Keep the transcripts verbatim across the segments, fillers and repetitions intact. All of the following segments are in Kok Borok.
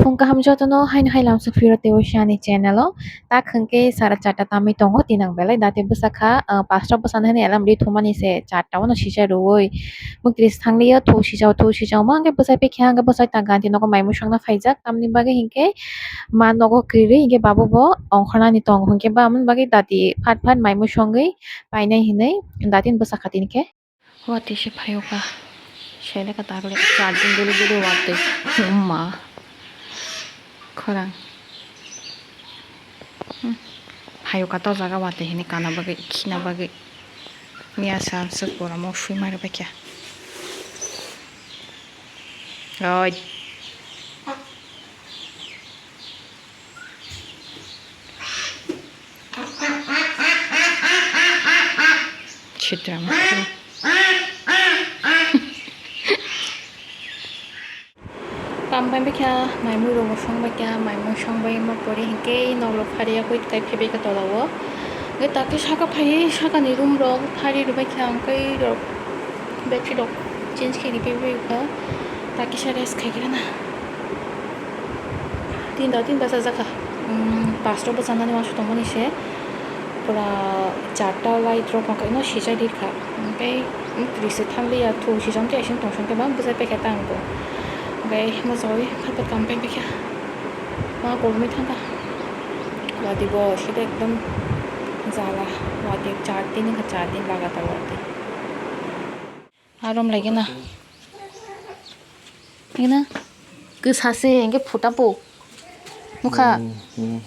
Ang kaham jotono haino hai lamsok phiro tei ani channel o. Tak hwnkhe sara charta tamwi tongo, tinang belai dati bwsakha, ah, pasta bwsani hwnwi alarm ri thumani se charta ono sija rwui. Bwkris thanglia thu sijao, thu sijao ma hwnkhe bwsai pikha hwnkhe bwsai ta ganti nogo mai musungna phaijak. Tamni bagwi hinkhe ma nogo kwrwi hinkhe babu bo ongkhornani tongo hinkhe ba amoni bagwi dati phat phat mai musungwi painai hinwi dati bwsakha tini khe. Watwi se phaio ka, seleka tagle charging duli duli watwi. Umma. Khorang. Hmm. Phaio ka to jaga watwi hini kana bagwi, khina bagwi. Miya sa se pura mo sui mari bakya. Oi. Chitra. Kam pai bikha maimui rok song baikha, maimui song bai ma pore hinkhe nok rok phari ya koi kai phai baikha tola o. Hwnkhe takhe saka phai saka ni room rok phari rw baikha, hwnkhe rok bedsheet rok change khe rw bai baikha, takhe sa rest khai khe na. Tinta, tinta sajak kha. Umm, pasta bwchanani uansuk tongmani se. Pura charta light rok wngkha ino sijak rikha. Hwnkhe twi se thangliya, thu sijak tei aswk tongsa khe ba bwsai paikha tang bo. Hwnkhe mwchangwi phat phat kam pai paikha. Ma kolomwi thangkha. Watwi bo side ekdom jala. Watwi char din wngkha, char din lagatar watwi. Arom lagi na. Ina. Kwsa se, hwnkhe phuta po. Nukha. Hmm, hmm.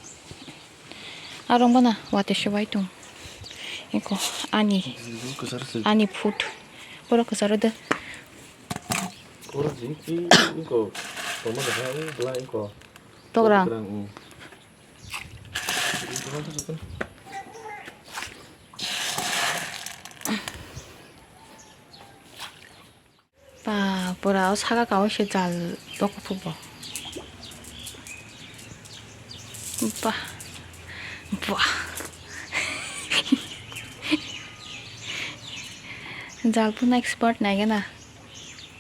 Arong bana, watwi se bai tong. Eko, ani. Kwsa se. Ani food. Pura kwsa rw de. Oro jing ki, eko, toma kwsa, bla, eko. Tograng. Tograng, hmm. Ba, pura o saka kao se jal bo kuphuk bo. Ba, ba. Jal phano expert nai gana.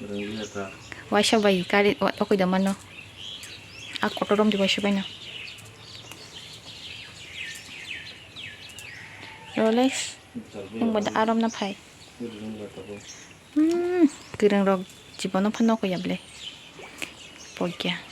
Rwngya ta. Waisa bai kari wa-, okoi da mano. A kotor romdi waisa bai no. Rolex. Jal phano. Ang bai da arom na phai. Rwngya ta bo. Hmm, kwrwng rok jibono phano koi ya ble. Pokya.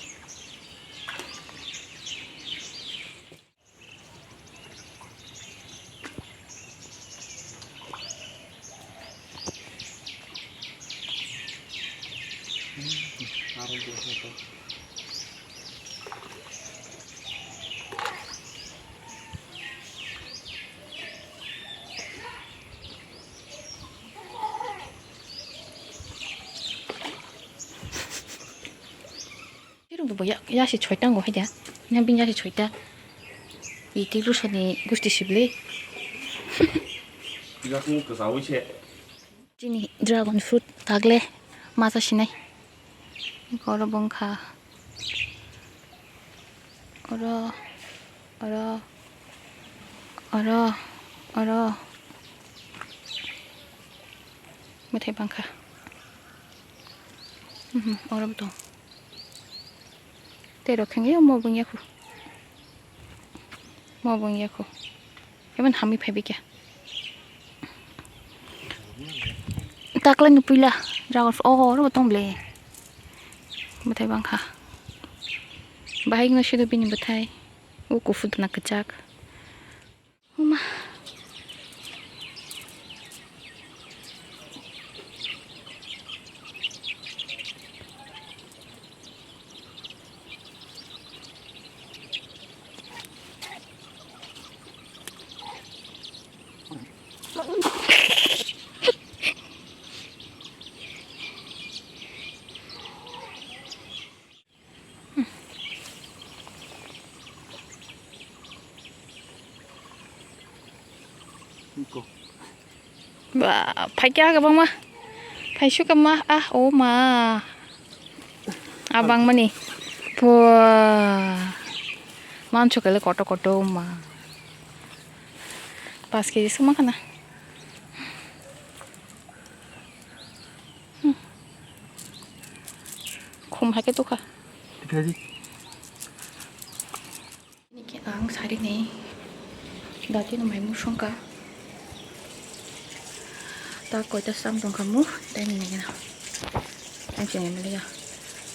Tirung bo ya, ya si choi tango hai da. Yang bini ya si choi ta. Iti lusani gusti sibli. Yakung kwsawi se. Chini dragon fruit tagle masa sinai. Oro bongkha. Oro, oro, oro, oro. Mwtai bangkha. Mhm, oro bo tong. Tei rok khengyo mo bung yakhu. Mo bung yakhu. Emon hamwi phai bikya. Taklai ni puila dragon fruit, oh, oro bo tong ble. Bwthai bangkha. Bahai no sido bini bwthai. O kuphur dana kwchak. Uma. Ba, phaikha kwbangma. Phaisukha ma, ah, o ma. Abangmani. Pua. Manso kele koto koto ma. Pas kg suma khana. Hmm. Khum hai khe tukha. Tikhaji. Sari ni dati no mai musong ka. Ta koita sam tong kha mu, tai ni nai na. Ang chini mali ya.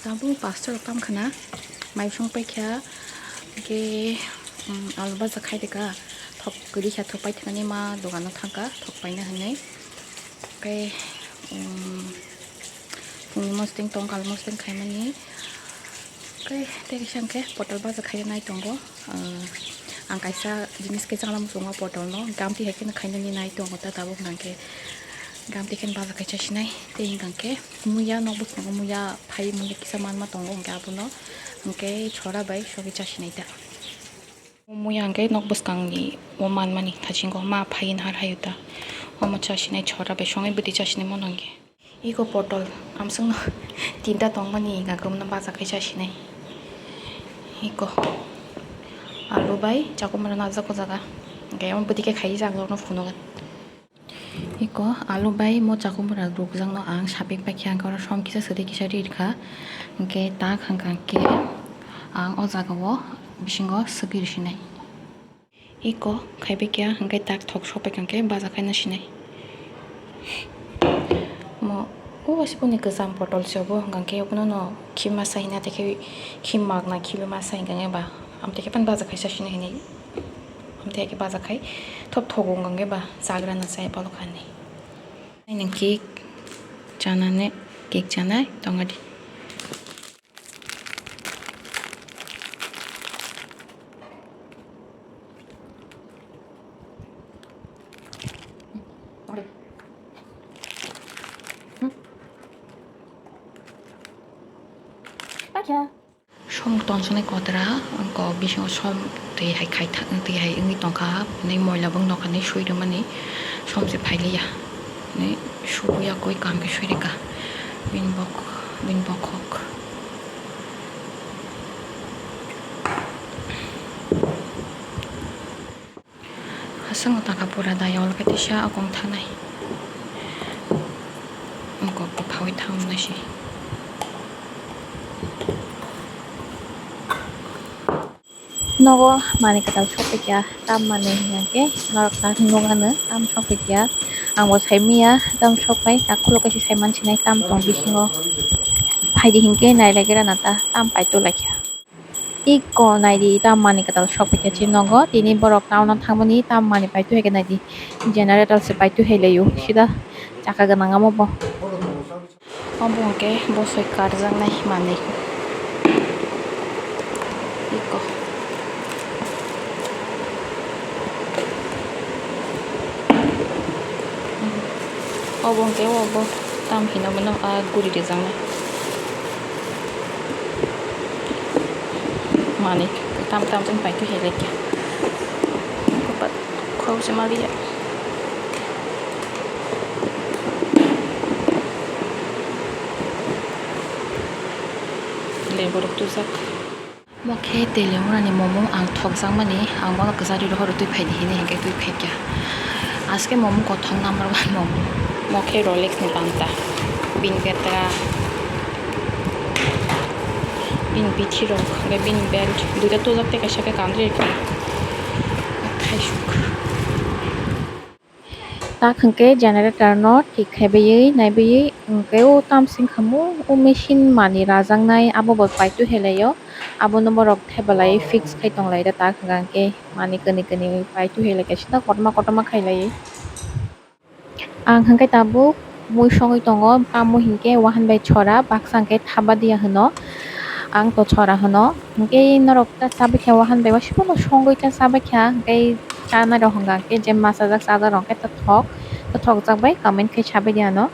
Tabuk pastor kam khana, mai musong pai kha, ke, um, alu baja khai de ka, thok kiri kha, thok pai thani ma dogan no thang ka, thok pai na hinai. Ke, um, phungni mosting tong kal mosting khai mani. Ke, tei kisa hwnkhe potol baja khai nai tongo. Ah, ang kaisa jinis khe chana muchungo potol no, gamti hai kheno khainani nai tongo ta tabuk hwnkhe gamti kheno baja khai chasinai. Tei hwnkhe muya nok bwskango muya phai muya kisa manma tongo hwnkhe abono hwnkhe chora bai sogwi chasinai ta. Muya hwnkhe nok bwskangni o manmani thasingo ma phai nahar hayu ta. Omo chasinai chora bai songwi bwtwi chasinai mono hwnkhe. Iko potol amswkno tinta tongmani hwnkhe omono baja khai chasinai. Iko alu bai chakumara najak o jaga. Hwnkhe omo bwtwi khe khai jak norokno phunukgwi. Iko alu bai mo chakumara rukjakno ang sapik paikha, hwnkhe oro som kisa swtwi kisa ri rwkha. Hwnkhe tak hwnkha khe ang o jagao bisingo swgwi rwsinai. Iko khaibai khe hwnkhe tak thok sokpai kha hwnkhe baja khaina sinai. Mo o waisa boni kwcham potol se obo hwnkha khe obono no khima sa hina tei khe khim magna khibima sa hwnkha khe ba amtwi khe phano baja khaisa sinai hinwi amtwi khe baja khai thop thogo hwnkha khe ba chagra na chai palok kha hinwi. Nini cake chanani cake chanai tongadi. Som tonsonai kotra, kok bisingo som twi hai khai tha-, twi hai wngwi tongkha, nai moila bo wng nokha, nai swi rwmani som se phailiya, nai suya koi kaham khe swi rwkha, bini bok-, bini bokhok. Aswk no taka pura da yol khe tisa okong thanai. Kok bwkhawi thang nai se. Nogo manwi kwtal sokphaikha, tam manwi hinkhe norok tak nuknano tam sokphaikha. Ang bo saimanya tam sokphai, tak khuluk kaisa saiman sinai tam tong bisingo. Phaidi hinkhe nailaigra nata tam paitolaikha. Iko naidi, tam manwi kwtal sokphaikha chini nogo. Tini borok town o thangmani tam manwi paitwi hai khe naidi. Generator se paitwi hai laio. Sida chakha gwnang omo bo. Obo hwnkhe bosoi karjaknai manwi. Iko. Obo hwnkhe obo tam hino bono a guri rijaknai. Manwi tam tam chwng paitwi hai laikha. Khoroksa maliya. Lebu rok tujak. Mo khe tele mwnani momo ang thokjakmani, ang bono kwchari rohoro twi phaidi hinwi hinkhe twi phaikha. Aske momo kothok number one momo. Mo khe Rolex ni panta, bini betra, bini bithi rok, hwnkhe bini belt, duita tujak tei kaisa khe kandri rikha. Thaisuk. Tak hwnkhe generator no thik khai baiwi nai baiwi hwnkhe o tam sing khamu o machine manwi rajaknai abo bo paitwi hai laio, abono borok thebalai fix khai tong lai da tak hwnkhe manwi kwnwi kwnwi paitwi hai lai kaisa kotorma kotorma khai lai. Ang hwnkhe tabuk mui songwi tongo, tamo hinkhe wahan bai chora baksa hwnkhe thaba dia hwno, ang to chora hwno. Hwnkhe norok ta chabaikha wahan bai, waisa phano songwi ta chabaikha, hwnkhe chanai rok hwnka hwnkhe je masa jak chajakrok hwnkhe ta thok, ta thokjak bai comment khe sabai di ano.